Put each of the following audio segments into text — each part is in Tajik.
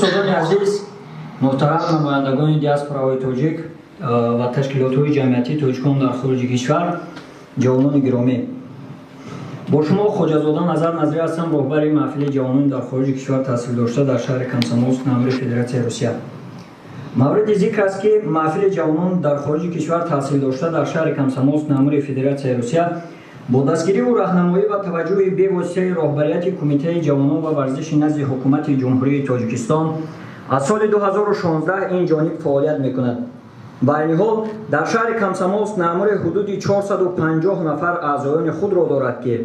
Устодони азиз, муҳтарам намояндагони диаспораҳои тоҷик ва ташкилотҳои ҷамъиятии тоҷикон дар хориҷи кишвар, ҷавонони гиромӣ, бо шумо Хоҷазода Назар Назрӣ ҳастам, роҳбари маҳфили ҷавонони дар хориҷи кишвар таҳсил дошта дар шаҳри Комсомолск на Амури Федератсияи Русия. Мавриди зикр аст, ки маҳфили ҷавонон дар хориҷи кишвар таҳсил дошта дар шаҳри Комсомолск на Амури Федератсияи Русия бо дастгириву раҳнамоӣ ва таваҷҷӯҳи бевоситаи роҳбарияти Кумитаи ҷавонон ва варзиши назди Ҳукумати Ҷумҳурии Тоҷикистон аз соли 2016 ин ҷониб фаъолият мекунад. Ба айни ҳол дар шаҳри Комсомолск на Амури ҳудуди 450 нафар аъзоёни худро дорад, ки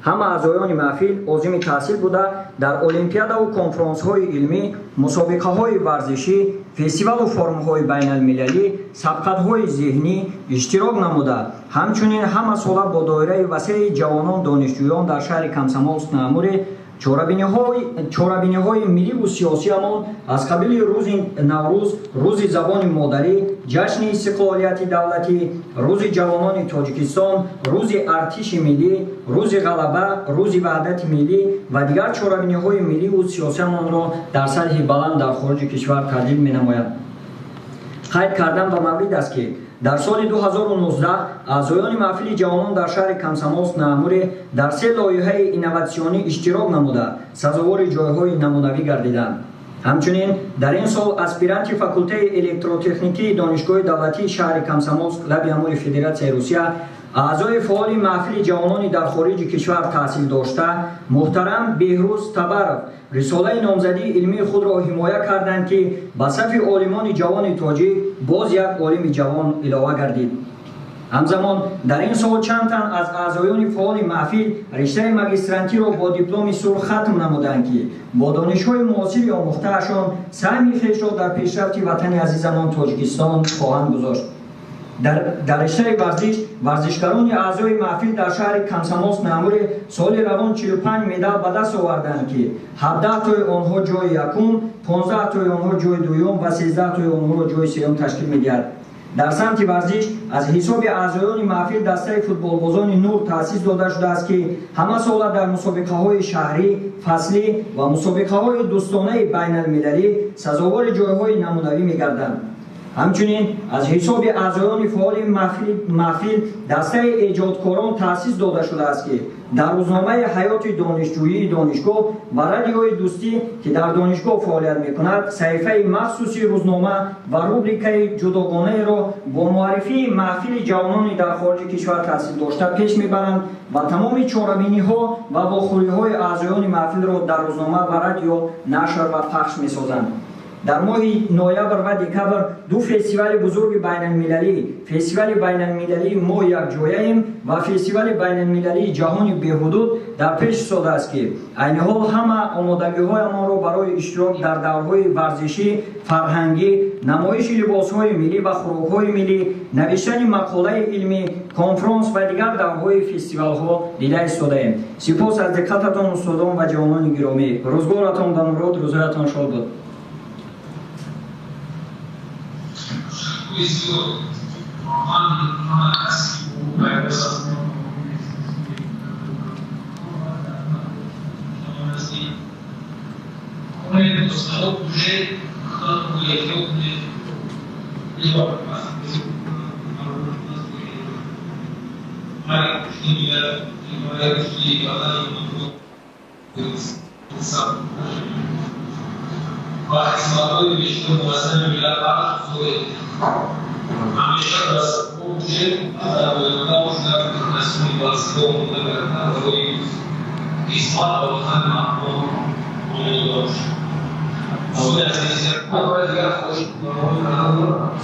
ҳама аъзоёни маҳфил озими таҳсил буда, дар олимпиадаву конфронсҳои илмӣ, мусобиқаҳои варзишӣ, фестивалу форумҳои байналмилалӣ, сабқатҳои зеҳнӣ иштирок намуда, ҳамчунин ҳамасола бо доираи васеи ҷавонон донишҷӯён дар шаҳри Комсомолск на Амуре чорабиниҳои милливу сиёсиамон аз қабили рӯзи Наврӯз, рӯзи забони модарӣ, ҷашни истиқлолияти давлатӣ, рӯзи ҷавонони Тоҷикистон, рӯзи артиши миллӣ, рӯзи Ғалаба, рӯзи ваҳдати миллӣ ва дигар чорабиниҳои милливу сиёсиамонро дар сатҳи баланд дар хориҷи кишвар таҷлил менамояд. Қайд кардан ба маврид аст, ки дар соли 2019 аъзоёни маҳфили ҷавонон дар шаҳри Комсомолск на Амуре дар се лоиҳаи инноватсионӣ иштирок намуда, сазовори ҷойҳои намунавӣ гардиданд. Ҳамчунин дар ин сол аспиранти факултаи электротехникии Донишгоҳи давлатии шаҳри Комсомолск лаби Амури Федератсияи Русия, аъзои фаъоли маҳфили ҷавонони дар хориҷи кишвар таҳсил дошта, муҳтарам Беҳрӯз Табаров рисолаи номзадии илмии худро ҳимоя карданд, ки ба сафи олимони ҷавони тоҷик боз як олими ҷавон илова гардид. Ҳамзамон дар ин сол чанд тан аз аъзоёни фаъоли маҳфил риштаи магистрантиро бо дипломи сурх хатм намуданд, ки бо донишҳои муосири омӯхтаашон саҳми хешро дар пешрафти ватани азизамон Тоҷикистон хоҳанд гузошт. Дар риштаи варзиш варзишгарони аъзои маҳфил дар шаҳри Комсомолск на Амуре соли равон 45 медал ба даст оварданд, ки 17 тои онҳо ҷои якум, 15 тои онҳо ҷои дуюм ва 13 тои онҳоро ҷои сеюм ташкил медиҳад. Дар самти варзиш аз ҳисоби аъзоёни маҳфил дастаи футболбозони «Нур» таъсис дода шудааст, ки ҳамасола дар мусобиқаҳои шаҳрӣ, фаслӣ ва мусобиқаҳои дӯстонаи байналмилалӣ сазовори ҷойҳои намунавӣ мегарданд. Ҳамчунин аз ҳисоби аъзоёни фаъоли маҳфил дастаи эҷодкорон таъсис дода шудааст, ки дар рӯзномаи «Ҳаёти донишҷӯии донишгоҳ» ва радиои «Дӯстӣ», ки дар донишгоҳ фаъолият мекунад, саҳифаи махсуси рӯзнома ва рубрикаи ҷудогонаеро бо муаррифии маҳфили ҷавонони дар хориҷи кишвар таҳсил дошта пеш мебаранд ва тамоми чорабиниҳо ва вохӯриҳои аъзоёни маҳфилро дар рӯзнома ва радио нашр ва пахш месозанд. Дар моҳи ноябр ва декабр ду фестивали бузурги байналмилалӣ, фестивали байналмилалии «Мо якҷояем» ва фестивали байналмилалии «Ҷаҳони беҳудуд» дар пеш истодааст, ки айни ҳол ҳама омодагиҳоямонро барои иштирок дар даврҳои варзишӣ, фарҳангӣ, намоиши либосҳои миллӣ ва хӯрокҳои миллӣ, навиштани мақолаи илмӣ, конфронс ва дигар даврҳои фестивалҳо дида истодаем. Сипос аз диққататон, устодон ва ҷавонони гиромӣ. Рӯзгоратон ба мурод, рӯзоятон шод буд.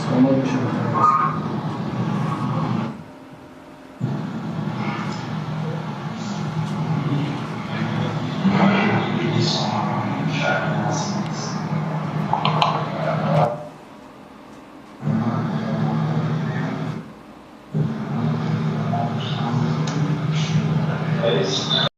Саломат бошед.